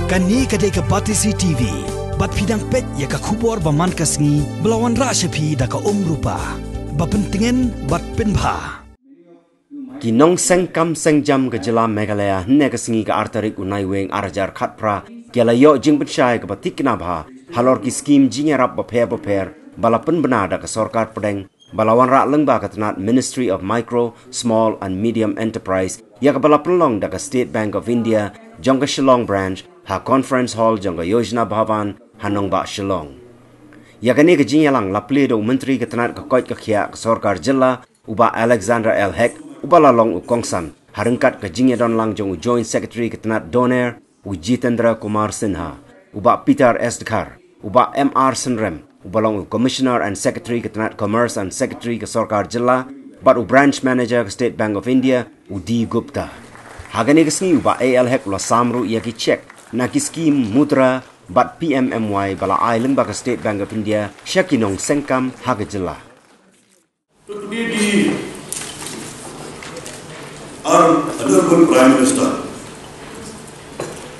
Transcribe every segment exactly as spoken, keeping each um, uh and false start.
Kane ka dei ka Batesi T V. Bad phi dang peit ïa ka khubor ba man ka sngi ba la wanrah sha phi da ka Umrupa. Ba pyntngen bad pynbha. Ki nongseng kam seng jam ka jylla Meghalaya hynne ka sngi ka ar tarik u Naiwieng ar hajar khatphra ki la ïoh jingpynshai kaba thikna bha halor ki skim jingïarap bapher bapher ba la pynbna da ka sorkar pdeng ba la wanrah lyngba ka tnat Ministry of Micro, Small and Medium Enterprise, ïa kaba la pynlong da ka State Bank of India jong ka Shillong Branch ha Conference Hall jong ka Yojana Bhavan ha nongbah Shillong. Ïa kane ka jingïalang la plie da u Myntri ka tnat ka koit ka khiah ka sorkar jylla, u Bah Alexander L Hek, uba la long u kongsan ha ryngkat ka jingïadonlang jong u Joint Secretary ka tnat DoNER, u Jitendra Kumar Sinha, u Bah Peter S Dkhar, u Bah M R Synrem, uba long u Commissioner and Secretary ka tnat Commerce and Secretary ka sorkar jylla, bad u Branch Manager ka State Bank of India, u D Gupta. Ha kane ka sngi u Bah A L Hek u la sam ruh ïa ki cheque na ki skim Mudra bad P M M Y ba la ai lyngba ka State Bank of India sha ki nongseng kam ha ka jylla. So today the, our Honorable Prime Minister,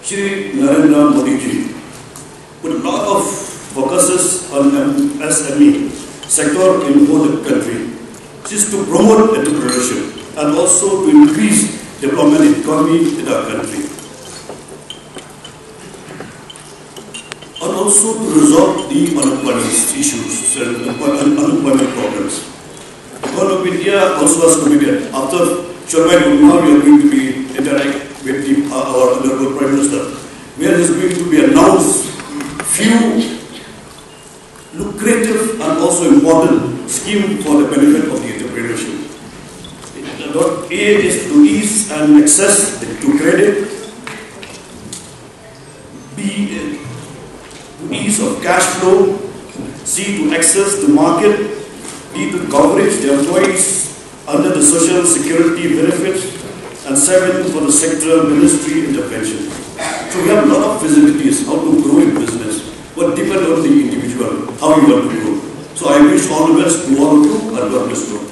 Shri Narendra Modi ji, put a lot of focuses on M S M E sector in both the country. This is to promote entrepreneurship and also to increase development economy in our country. And also to resolve the unemployment issues and unemploy-, un-, unemployment problems. The Government of India also has committed, after Shortbite Group, now we are going to be interact with the, uh, our Honorable Prime Minister, where is going to be announced few lucrative and also important scheme for the benefit of the entrepreneurship. Dot A is to ease and access to credit. B, uh, to ease of cash flow. C, to access the market. D, to coverage the employees under the social security benefits. And seven, for the sector ministry intervention. So we have a lot of facilities how to grow in business, but depend on the individual, how you want to grow. So I wish all the best to all of you and God bless you all.